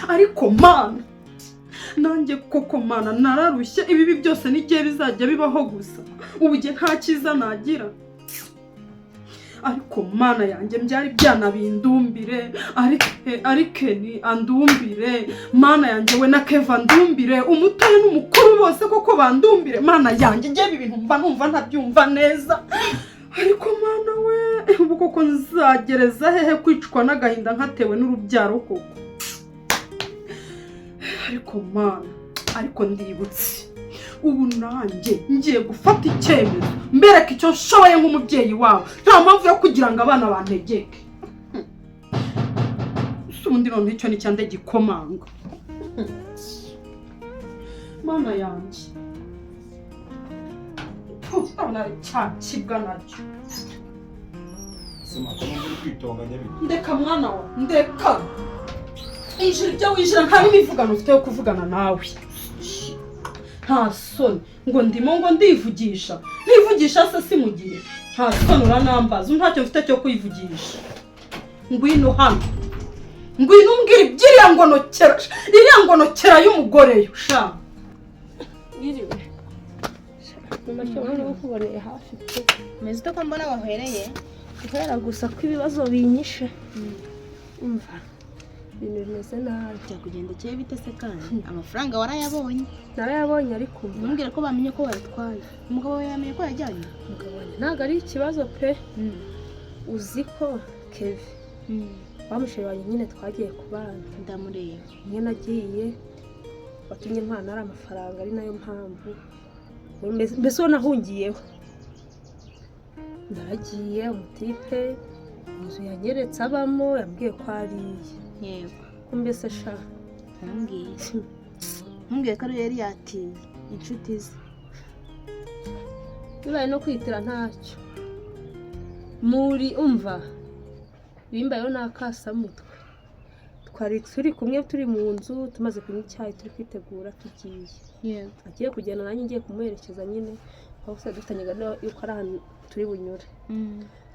Ariko Mana, nanjye koko Mana, nararushye. Ibibi byose n'igihe bizajya bibaho gusa, ubu igihe nta cyiza nagira. Ariko Mana yanjye, byari byanabindumbire, arike ni andumbire. Mana yanjye we, na Keva ndumbire, umutoya n'umukuru bose koko bandumbire. Mana yanjye, ngewe ibi bintu mba numva ntabyumva neza. Ariko Mana we, ubu koko nzagereza hehe kwicwa n'agahinda nkatewe n'urubyaro koko? Ariko Mana, ariko ndibutse, ubu nanjye ngiye gufata icyemezo mbereka icyo nshoboye nk'umubyeyi wabo. Nta mpamvu yo kugira ngo abana bantegeke. Si ubundi noneho icyo ni cyande gikomanga? Mana yanjye, ndabona cya kibwa nacyo. Sima ko numva uri kwitonganya bite? Ndeka mwana wa, ndeka. Injira ibyo winjira, nta n'imivugano ufite yo kuvugana nawe. Nta soni, ngo ndimo ngo ndivugisha, ntivugisha se? Si mu gihe nta soni uranambaza, ntacyo mfite cyo kwivugisha. Ngwino hano, ngwino umbwire iby'iriya ngonokera, iriya ngonokera y'umugore yo sha. Mwiriwe. Mu make urabona ko kuboneye hafi pe. Umeze ute ko mbona wahwereye? Kubera gusa ko ibibazo binyishe. Umva, ibintu bimeze nabi. Byakugendekeye bite se kandi? Amafaranga warayabonye? Narayabonye, ariko umva. Ntumbwire ko bamenye ko wayatwaye. Umugabo wawe yamenye ko yajyanye? Umugabo wanjye ntabwo ari ikibazo pe. Uzi ko Keve, wa musheri wanjye nyine twagiye kubana, Ndamureba. Umwe nagiye watumye ntwana ari amafaranga, ari nayo mpamvu mbese uwo nahungiyeho. Naragiye, umutipe inzu yanyeretse abamo yambwiye ko ari iye. Ko mbese sha. Ntumbwire, ntumbwire ko ariyo yari yatiye inshuti ze. Bibaye no kwitira ntacyo muri. Umva, bimbayeho ni akasamutwe. Twari turi kumwe, turi mu nzu, tumaze kunywa icyayi, turi kwitegura tugiye. Agiye kugenda, nanjye ngiye kumuherekeza nyine, aho se dufitanye gahunda yuko ari ahantu turi bunyure.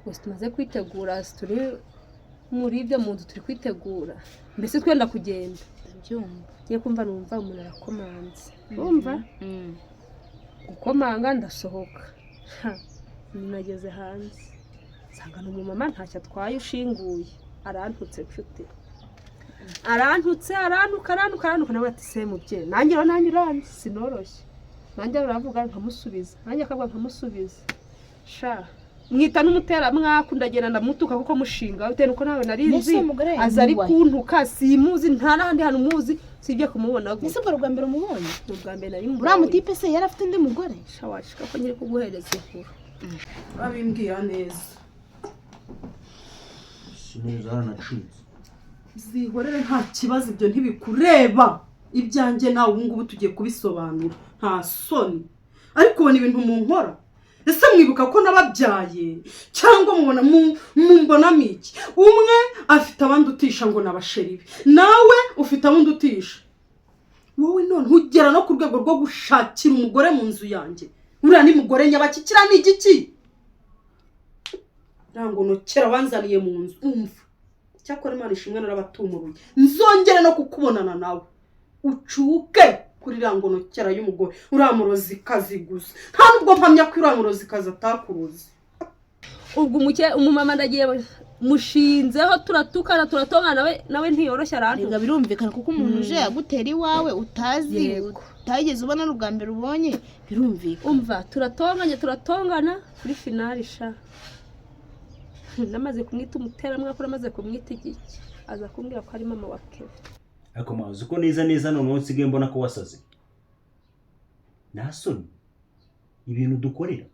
Gusa tumaze kwitegura, turi muri ibyo mu nzu, turi kwitegura mbese twenda kugenda. Ndabyumva. Ngiye kumva numva umuntu arakomanze. Urumva gukomanga, ndasohoka. Ha, nageze hanze nsanga ni umumama, ntacyo atwaye, ushinguye. Arantutse nshuti, arantutse, arantuka, arantuka, arantuka. Nawe ati: "Se mubyeyi, nanjye rero, nanjye uranzi sinoroshye." Nanjye aravuga nkamusubiza, nanjye akavuga nkamusubiza. Sha, mwita n'umuteramwaku. Ndagenda ndamutuka kuko mushinga bitewe nuko nawe nari Mbese nzi uwo mugore aza ari yubahe. kuntuka. Simuzi, nta n'ahandi hantu muzi sibye kumubona Ese gusa. ubwo bwa mbere umubonye? Ni ubwa mbere nari Uriya mubonye. mutipe se yari afite undi mugore? Sha, washika ko nyiri kuguhereza inkuru. Urabimbwira neza. Sinzi, zaranacitse. Zihorere, nta kibazo, ibyo ntibikureba. Ibyanjye nawe ubu ngubu tugiye kubisobanura. Nta soni, ariko ubona ibintu munkora? Ese mwibuka ko nababyaye cyangwa mubona mumbonamo iki? Umwe afite abandi utisha ngo nabasheri be, nawe ufite abandi utisha wowe. None ugera no ku rwego rwo gushakira umugore mu nzu yanjye. Uriya ni mugore nyabaki? Kiriya ni igiki nokera wanzaniye mu nzu? Umva, cyakora Imana ishimwe narabatumuruye. Nzongere no kukubonana nawe ucuke kuri iriya ngonokera y'umugore, uriya murozikazi gusa. Nta nubwo mpamya ko uriya murozikazi atakuruzi. Ubwo umumama ndagiye mushinzeho, turatukana, turatongana, nawe ntiyoroshye, arantuka. Rega birumvikana, kuko umuntu uje agutera iwawe utazi, utageze ubona, ari ubwa mbere ubonye, birumvikana. Umva, turatonganye, turatongana kuri finale. Sha, namaze kumwita umuteramwaka, namaze kumwita igiki, aza kumbwira ko ari mama wa Kevin. Ariko mazi uko neza neza noneho nsigaye mbona ko wasaze. Nta soni ibintu dukorera?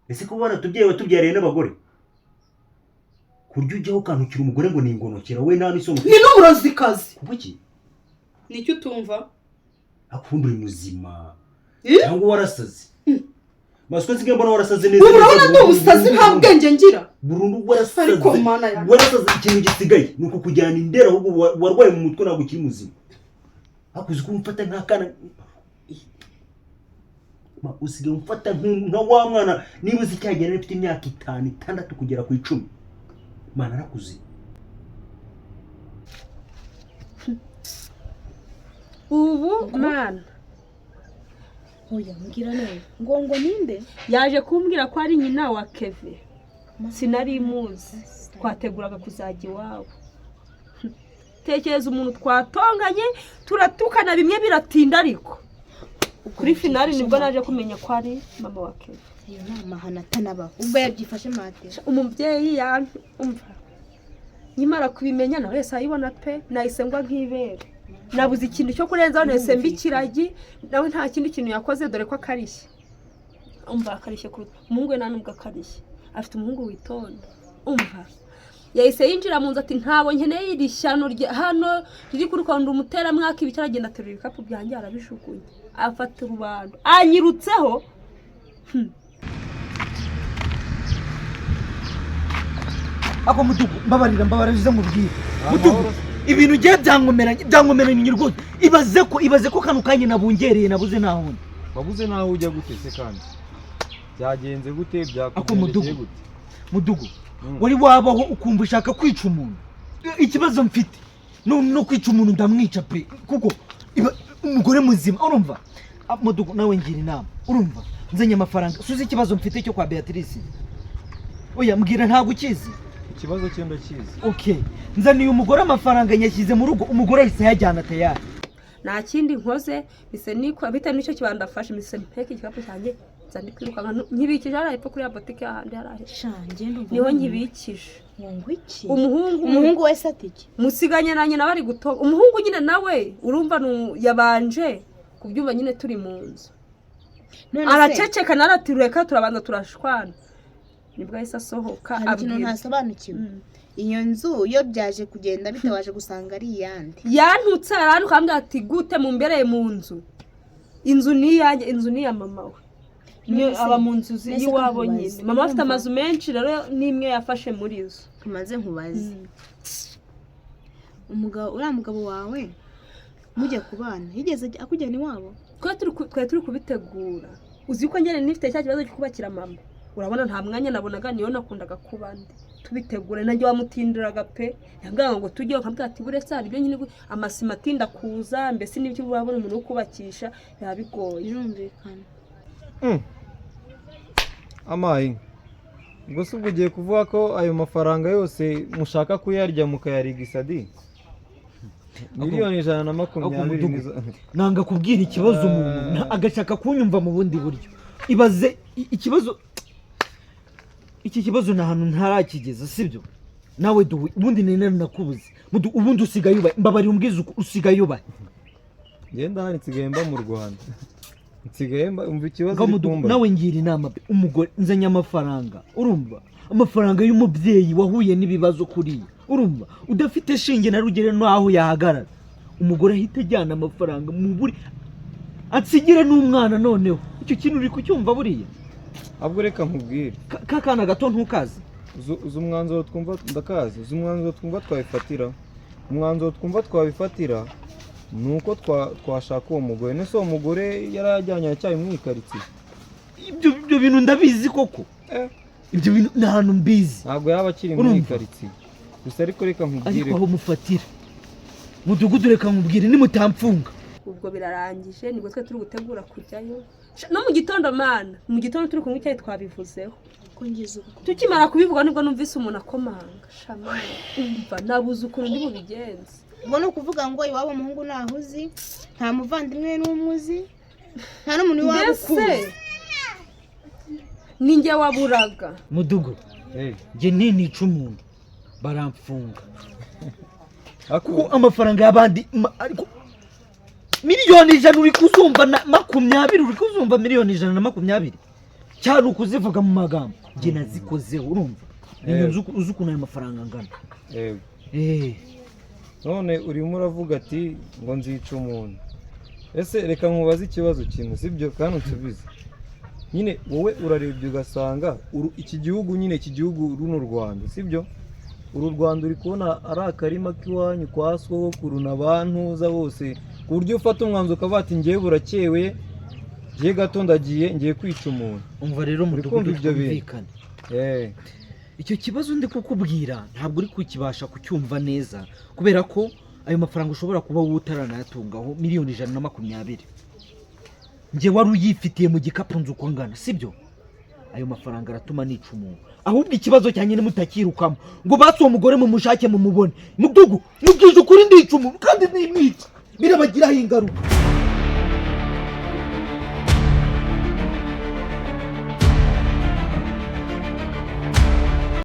Ese kuba waratubyaye, watubyariye n'abagore, kurya ujyaho ukantukira umugore ngo ni ingonokera, we nta n'isoni? Ni n'umurozikazi. Kuba iki? Nicyo utumva? Akundi uri muzima Eh? cyangwa warasaze? Mazi ko nsigaye mbona warasaze neza Ubu urabona neza, ndi umusazi, nta bwenge ngira? Burundu warasaze. Ariko Mana yanjye. Warasaze. Ikintu gisigaye ni ukukujyana indera. Ahubwo warwaye mu mutwe, ntabwo ukiri muzima. Ariko uzi ko umfata nk'akana? Usigaye umfata nka wa mwana niba uzi cyagera mfite imyaka 5, 6 kugera ku 10. Mana, narakuze. Ubu mana. Oya, mbwira neza, ngo ninde? Yaje kumbwira ko ari nyina wa Keve. Sinari muzi, twateguraga kuzajya iwabo. Tekereza umuntu twatonganye, turatukana bimwe biratinda, ariko kuri finale nibwo naje kumenya ko ari mama wa Keve. Ayo ni amahano atanabaho. Ubwo yabyifashe mate? Umubyeyi umva, nkimara kubimenya nawe wese ayibona pe, nahise ngwa nk'ibere, nabuze ikintu cyo kurenzaho, nahise mba ikiragi. Nawe nta kindi kintu yakoze, dore ko akarishye. Umva, akarishye kuruta umuhungu we. Nta nubwo akarishye, afite umuhungu witonda. Umva, yahise yinjira mu nzu ati: "Ntabwo nkeneye iri shyano rya hano riri kuri konda." Umuteramwaka ibiki, aragenda aterura ibikapu byanjye arabijugunya, afata urubando anyirutseho. Ako mudugu, mbabarira, mbabarira, uze mubwire mudugu ibintu ugiye byankomeranye, byankomeranye rwose. Ibaze ko kano kanya nabungereye, nabuze nta wundi. Wabuze naho ujya gute se? Kandi byagenze gute? Ako Byakugendekeye mudugu. gute? Mudugu, wari wabaho ukumva ushaka kwica umuntu? Ikibazo mfite no kwica umuntu ndamwica pe, kuko umugore muzima, urumva? Ah, mudugu, nawe ngira inama. Urumva, nzanye amafaranga, suzi ikibazo mfite cyo kwa Beatrice? Oya, mbwira, ntabwo ukizi? Ikibazo cyo ndakizi. Okay, nzaniye umugore amafaranga, nyashyize mu rugo, umugore ahise ayajyana tayari. Nta kindi nkoze, mise nikwa bitewe n'icyo kibanda afashe, mise mpeke igikapu cyanjye, nza ndi kwirukanka nkibikije hariya hepfo kuri ya botike hahandi hariya hepfo. Sha, ngenda umva. Niho nkibikije. Ngo iki? Umuhungu. Umuhungu wese ati iki? Musiganye na nyina bari gutoba. Umuhungu nyine nawe urumva yabanje kubyumva nyine turi mu nzu. None se Araceceka, narati reka turabanza turashwana, nibwo ahise asohoka. Hari ikintu Abwira ntasobanukiwe. Iyo nzu iyo byaje kugenda bite? Waje gusanga ari iyande? Yantutse, arantuka, ambwira ati: "Gute mumbereye mu nzu? Inzu ni iyanjye, inzu ni iya mama we." Niyo None se- aba mu nzu none se y'iwabo ko nyine. nkubaze, Mama afite urumva? amazu menshi rero, n'imwe yafashe muri zo. Tumaze nkubaze, umugabo, uriya mugabo wawe mujya kubana, yigeze akujyana iwabo? Twari turi kubitegura. Uzi ko njyane nifite cya kibazo cyo kubakira mama, urabona nta mwanya nabonaga, niyo nakundaga kuba ndi tubitegura, nanjye wamutindiraga pe. Yambwiraga ngo tujye, nkambwira ati buretse hari ibyo nyine amasima atinda kuza, mbese n'ibyo urabona umuntu wo kubakisha biba bigoye. Birumvikana. Amayi, ubwo se ubwo ugiye kuvuga ko ayo mafaranga yose mushaka kuyarya mukayarigisa di? 120,000,000 Mudugu. Nizo. Nanga kubwira ikibazo umuntu agashaka kunyumva mu bundi buryo. Ibaze ikibazo, iki kibazo nta hantu ntarakigeza, sibyo? Nawe duwe ubundi nari nakubuze. Ubundi usigaye ubaye, mbabarira umbwize uko usigaye ubaye. Ngenda hano, nsigaye mba mu Rwanda, nsigaye mba. Umva ikibazo Ngaho uri mudugu, kumbaza. Nawe ngira inama pe. Umugore nzanye amafaranga, urumva, amafaranga y'umubyeyi wahuye n'ibibazo kuriya, urumva, udafite shinge na rugero n'aho yahagarara, umugore ahita ajyana amafaranga mu buri ansigire n'umwana. Noneho icyo kintu uri kucyumva buriya? Ahubwo reka nkubwire. Ka kana gato ntukazi? Uzi umwanzuro twumva, ndakazi, uzi umwanzuro twumva twabifatira? Umwanzuro twumva twabifatira ni uko twashaka uwo mugore. Nese uwo mugore yari ajyanye aracyari mu ikaritsiye? Ibyo bintu ndabizi koko. Ibyo bintu ni ahantu mbizi. Ntabwo yaba akiri muri Urumva? karitsiye gusa, ariko reka nkubwire. Ariko aho mufatira mudugudu, reka nkubwire, nimutamfunga. Ubwo birarangije, nibwo twe turi gutegura kujyayo. No mu gitondo, mana, mu gitondo turi kunywa icyayi twabivuzeho. Ko ngize ubwo. Tukimara kubivuga nibwo numvise umuntu akomanga. Sha mana, umva, nabuze ukuntu ndi bubigenze. Ubwo ni ukuvuga ngo iwabo umuhungu ntaho uzi, nta muvandimwe n'umwe uzi, nta n'umuntu iwabo Mbese ukuzi? ni njye waburaga. Mudugu, njye ninica umuntu baramfunga, Ako kuko amafaranga y'abandi ariko 120,000,000, uri kuzumva? 120,000,000 cyane ukuzivuga mu magambo, njye nazikozeho, urumva? Ni uzi ukuntu ayo mafaranga angana? Yego. Eh. None urimo uravuga ati ngo nzica umuntu. Ese reka nkubaze ikibazo kimwe, sibyo? Kandi unsubize nyine. Wowe urarebye ugasanga iki gihugu nyine, iki gihugu runo Rwanda, sibyo? Uru Rwanda uri kubona ari akarima k'iwanyu kwa sogokuru na ba ntuza bose, ku buryo ufata umwanzuro ukavuga ati: "Ngewe burakewe, ngiye gato, ndagiye, ngiye kwica umuntu"? Umva rero Uri mudugudu, kumva ibyo bintu? twumvikane. Icyo kibazo ndi kukubwira ntabwo uri kukibasha kucyumva neza, kubera ko Ayo mafaranga ushobora kuba wowe utaranayatungaho, 120,000,000, njye wari uyifitiye mu gikapu nzi uko angana, sibyo? Ayo mafaranga aratuma nica umuntu. Ahubwo ikibazo cyanjye nimutakirukamo ngo basi uwo mugore mumushake mumubone. Mudugu, mubwije ukuri, ndica umuntu kandi nimwica birabagiraho ingaruka.